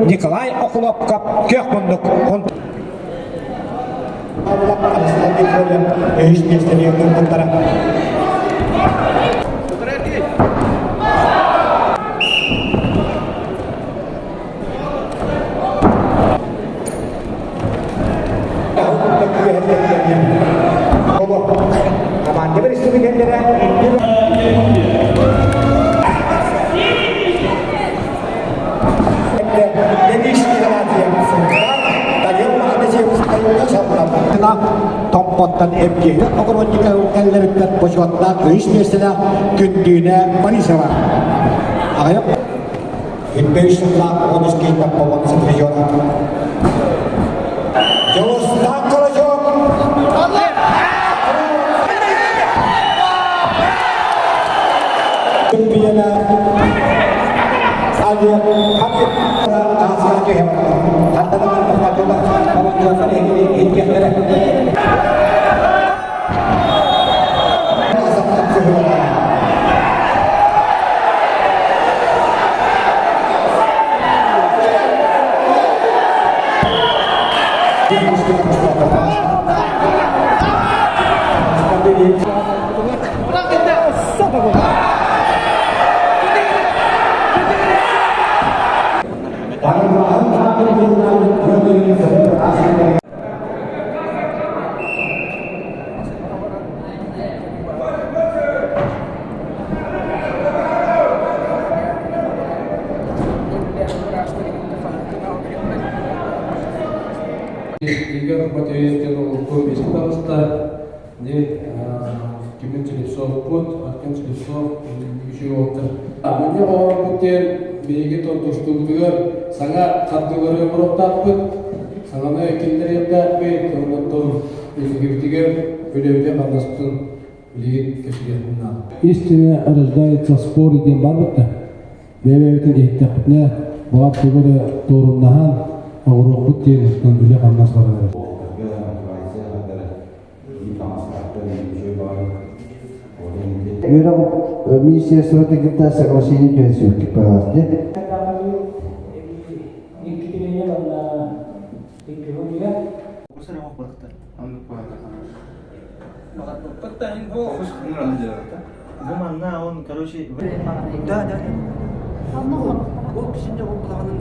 Николай Охлопков көх муннук Үһүс миэстэни ылбыттара. Команда представителлэрэ Томпоттон Евгения Огородникова кэллэриттэн бочуоттаах үһүс миэстэлээх Күндүүнэ Борисова. Аҕыйах Үппэ сыллаах 13 киһиттэн полон сопряжена. Дьулустаан Карачев! Чемпиона Олег Хабиб Игорь Матвеев диэн олоххо миэстэ таҕыста. Ди Кимин Слепцовпут, Артем Слепцов үчүгэй уолаттар. Мунньах оҥорбут диэн биһиги тустуубутугар саҥа хардыылары оҥоруохтаахпыт, саҥаны киллэриэхтээхпит, онтон илгибитигэр үлэбитин-хамнаспытын билигин кэпсиэхпин наада. Истина рождается спор диэн баар бытта. Бэйэ-бэйэбитин иһиттэхпитинэ, баҕар тугу да туорумнаһан оҥоруохпут диэн үлэ-хамнас баран эрэр. Үөрэх министерствота кытта соглашение түһэрсибиккит баҕалар дии. Бу манна он, короче, да, да, да. Ол кишинде ол булағының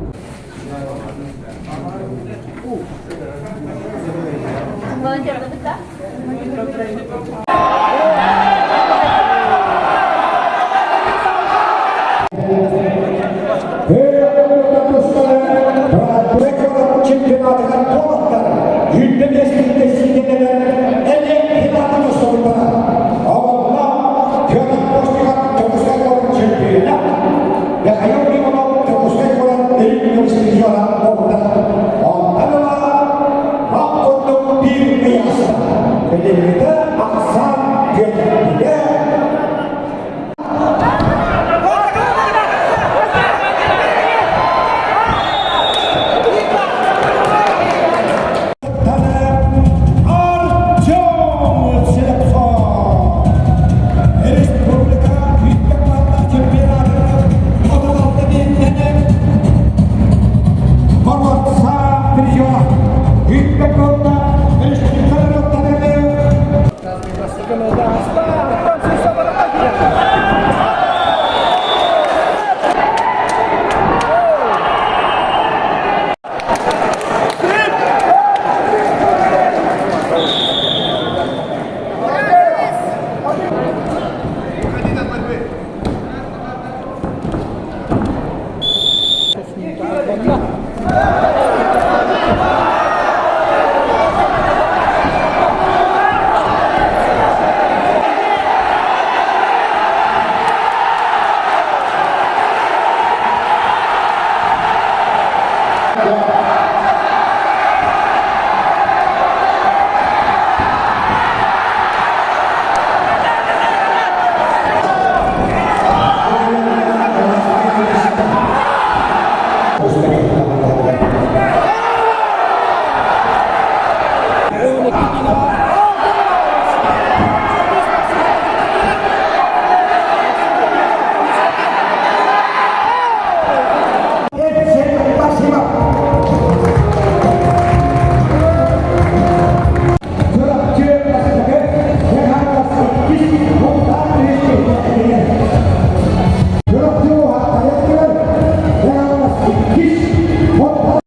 Чемпионатыгар куолаттар Юльбе миэстэтин сиидэлэнэн эле финалга тустубуттара. Онно Федор Костиков Дьокуускай куорат чемпиона, Михаил Иванов Дьокуускай куорат Илин чемпиона буолбута. Онтон ыла лап курдук биир ый ааста. Билиҥҥитэ ахсаан күөттүгэ Артем Слепцов! Республика чемпионатыгар 36 биэннэнэн Боротса призера!